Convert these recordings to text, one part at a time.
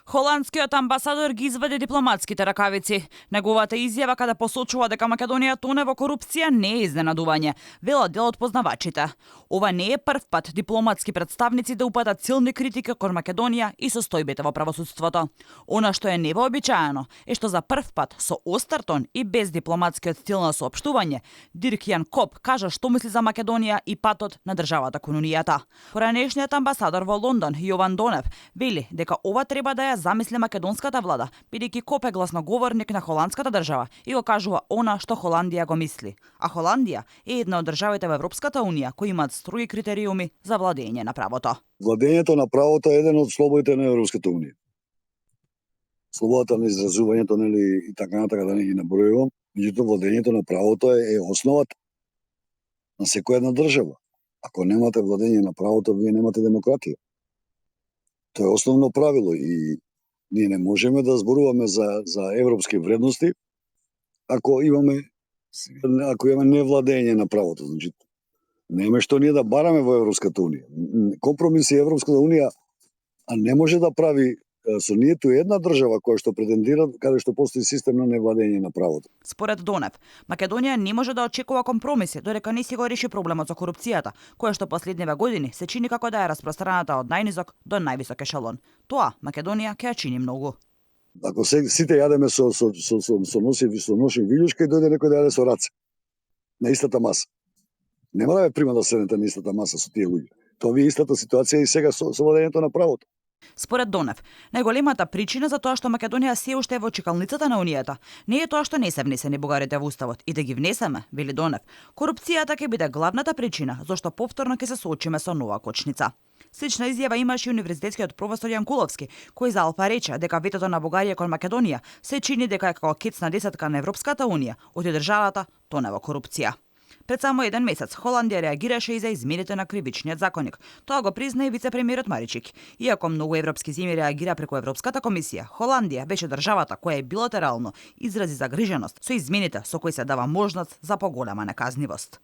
Холандскиот амбасадор ги извади дипломатските ракавици. Неговата изјава каде посочува дека Македонија тоне во корупција не е изненадување, велат дел од познавачите. Ова не е прв пат дипломатски представници да упатат силни критики кон Македонија и состојбите во правосудството. Она што е невообичаено е што за прв пат со остар тон и без дипломатскиот стил на соопштување, Дирк Јан Коп кажа што мисли за Македонија и патот на државата кон Унијата. Поранешниот амбасадор во Лондон, Јован Донев, вели дека ова треба да ја замисли македонската влада, бидејќи Коп е гласноговорник на холандската држава и го кажува она што Холандија го мисли. А Холандија е една од државите во Европската унија кои имаат строги критериуми за владење на правото. Владењето на правото е еден од слободите на Европската унија. Слободата на изразувањето, нели, и така натака, да не ги набројувам, меѓутоа владењето на правото е основата на секоја една држава. Ако немате владење на правото, вие немате демократија. Тоа е основно правило и ние не можеме да зборуваме за европски вредности ако имаме невладење на правото. Значи, нема што ние да бараме во Европската унија. Компромиси Европската унија не може да прави со ниту една држава која што претендира каде што постои систем на невладење на правото. Според Донев, Македонија не може да очекува компромиси додека не си го реши проблемот со корупцијата, која што последниве години се чини како да е распространата од најнизок до највисок ешелон. Тоа Македонија ќе ја чини многу. Ако сите јадеме со ноши вилјушка и дојде некој да јаде со раце на истата маса, нема да ве прима да седнете на истата маса со тие луѓе. Тоа ви е истата ситуација и сега со владењето на правото. Според Донев, најголемата причина за тоа што Македонија се уште е во чекалницата на Унијата не е тоа што не се внесени бугарите во уставот и да ги внесеме, вели Донев. Корупцијата ќе биде главната причина зашто повторно ќе се соочиме со нова кочница. Слична изјава имаше и универзитетскиот професор Јанкуловски, кој за Алфа рече дека ветото на Бугарија кон Македонија се чини дека е како кецна десетка на Европската унија, оти државата тоне во корупција. Пред само еден месец Холандија реагираше и за измените на кривичниот законник. Тоа го призна и вице-премиерот Маричик. Иако многу европски земји реагира преку Европската комисија, Холандија беше државата која е билатерално изрази загриженост со измените со кои се дава можност за поголема наказнивост.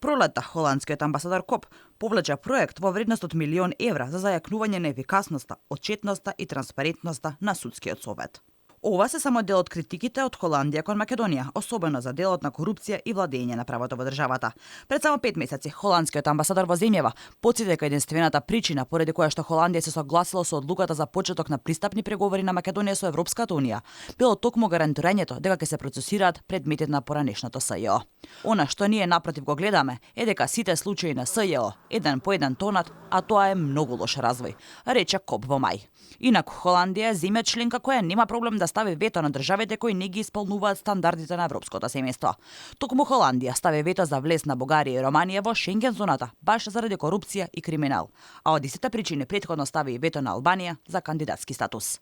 Пролетта холандскиот амбасадор Коп повлече проект во вредност од €1.000.000 за зајакнување на ефикасноста, отчетноста и транспарентноста на судскиот совет. Ова се само дел од критиките од Холандија кон Македонија, особено за делот на корупција и владење на правото во државата. Пред само 5 месеци холандскиот амбасадор во земјава потсети дека единствената причина поради која што Холандија се согласила со одлуката за почеток на пристапни преговори на Македонија со Европската унија било токму гарантирањето дека ќе се процесираат предметите на поранешното СЈО. Она што ние напротив го гледаме е дека сите случаи на СЈО еден по еден тонат, а тоа е многу лош развој, рече Коп во мај. Инаку Холандија е земја членка која нема проблем да стави вето на државите кои не ги исполнуваат стандардите на европското семејство. Токму Холандија стави вето за влез на Бугарија и Романија во Шенген зоната, баш заради корупција и криминал, а од истите причини претходно стави и вето на Албанија за кандидатски статус.